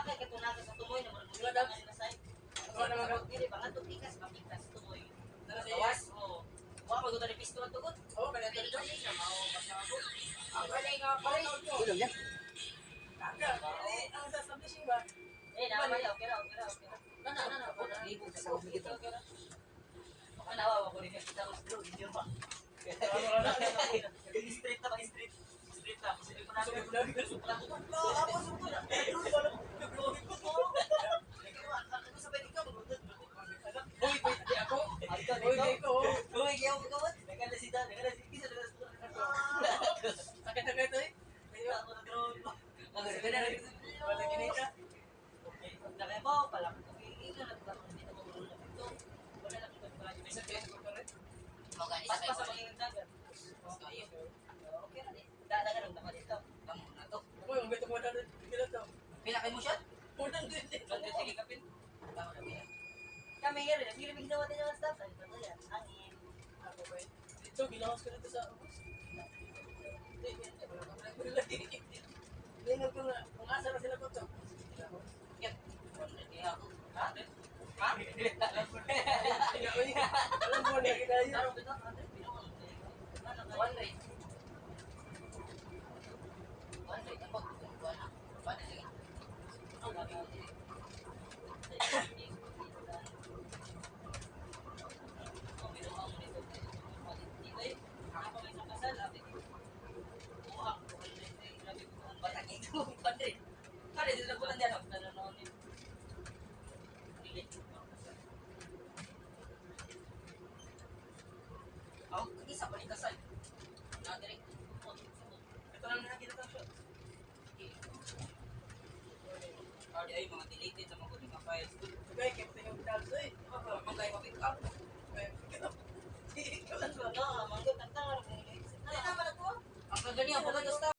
Nakay katunaga sa tumoy na murag Wala, Dabs. na side. Wala naman ka. Dili ba ngadto pikas mapikas tumoy. Nara sa Gawas. Oo. Wa pa gud ni pisto ang tugot. Oo, kaya ito dito. Dili siya mao basta ako. Ang kanya nga pare. Ilong yan. Kaka, eh, ang sa establishing ba? Eh, na ba okay ra, okay ra, okay ra. Na na na na. Libo sa sahod ni kita. Okay ra. Baka nawawa ko rin kita ko bro, hindi ba? Street na ba street? Street na. Sige pa namin. No, ako suko na. Uy, di ako. Uy, di ko. Uy, kaya ko kawat. Nagala si Dan, nagala si Kisa, nagala si Sakit na kayo ito eh. Wala kinita. Okay, pagdakay mo, pala ko wala lang ito. Sa kaya ko rin. Paspas sa mga dagat. Okay ra ni. Dadagan ang dako dito. Tamo na to. Uy, ang beto ko na rin. Kila to. Pila kay mo shot? Unang din. Sige, sige, kapin. Tamo na pila. Kami nga rin, hindi ginawa din yung staff. Ay, ito yan, hangin. Ako ba eh? Dito, ginawas ko dito sa ubos. Hindi, hindi. Wala ko Lingon ko nga, kung asa na sila ko to. Yep. Kaya ako. Ha? Ha? Uy, alam mo na kita yun. Tarong bitaw, 100, One rate. One rate. Ang pag-kuha na. One rate. Batang ito. One rate. Kare, dito na kulang dyan. Ako, isa pa ni kasal. Na direct. Ito lang na nakita siya. Kare, ay mga deleted sa mga mga files. Kaya, kaya tingnan ko eh. Magkaya ma-pick up. Ikaw lang. Ang kaganiya, pagka